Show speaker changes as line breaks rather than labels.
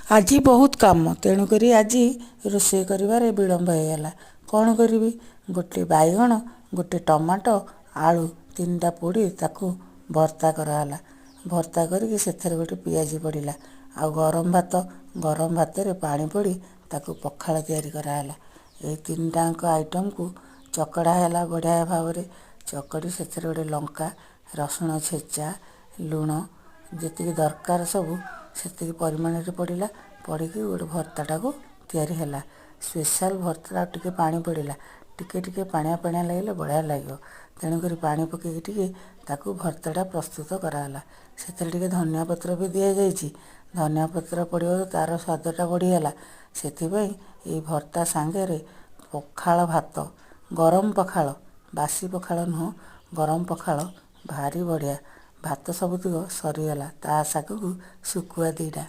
ଆଜି ବହୁତ କାମ, ତେଣୁକରି ଆଜି ରୋଷେଇ କରିବାରେ ବିଳମ୍ବ ହେଇଗଲା। କ'ଣ କରିବି? ଗୋଟେ ବାଇଗଣ, ଗୋଟେ ଟମାଟୋ, ଆଳୁ ତିନିଟା ପୋଡ଼ି ତାକୁ ଭର୍ତ୍ତା କରାହେଲା। ଭର୍ତ୍ତା କରିକି ସେଥିରେ ଗୋଟେ ପିଆଜି ପଡ଼ିଲା ଆଉ ଗରମ ଭାତ, ଗରମ ଭାତରେ ପାଣି ପଡ଼ି ତାକୁ ପଖାଳ ତିଆରି କରାହେଲା। ଏଇ ତିନିଟାଯାକ ଆଇଟମ୍କୁ ଚକଡ଼ା ହେଲା ବଢ଼ିଆ ଭାବରେ। ଚକଡ଼ି ସେଥିରେ ଗୋଟେ ଲଙ୍କା, ରସୁଣ ଛେଚା, ଲୁଣ ଯେତିକି ଦରକାର ସବୁ ସେତିକି ପରିମାଣରେ ପଡ଼ିଲା। ପଡ଼ିକି ଗୋଟେ ଭର୍ତ୍ତାଟାକୁ ତିଆରି ହେଲା। ସ୍ପେଶାଲ୍ ଭର୍ତ୍ତା, ଟିକେ ପାଣି ପଡ଼ିଲା। ଟିକେ ଟିକେ ପାଣିଆ ପାଣିଆ ଲାଗିଲେ ବଢ଼ିଆ ଲାଗିବ। ତେଣୁକରି ପାଣି ପକାଇକି ଟିକେ ତାକୁ ଭର୍ତ୍ତାଟା ପ୍ରସ୍ତୁତ କରାହେଲା। ସେଥିରେ ଟିକେ ଧନିଆ ପତ୍ର ବି ଦିଆଯାଇଛି। ଧନିଆ ପତ୍ର ପଡ଼ିବାରୁ ତା'ର ସ୍ୱାଦଟା ବଢ଼ିଗଲା। ସେଥିପାଇଁ ଏଇ ଭର୍ତ୍ତା ସାଙ୍ଗରେ ପଖାଳ ଭାତ, ଗରମ ପଖାଳ, ବାସି ପଖାଳ ନୁହଁ, ଗରମ ପଖାଳ ଭାରି ବଢ଼ିଆ। ଭାତ ସବୁତକ ସରିଗଲା, ତା ସାଙ୍ଗକୁ ଶୁଖୁଆ ଦୁଇଟା।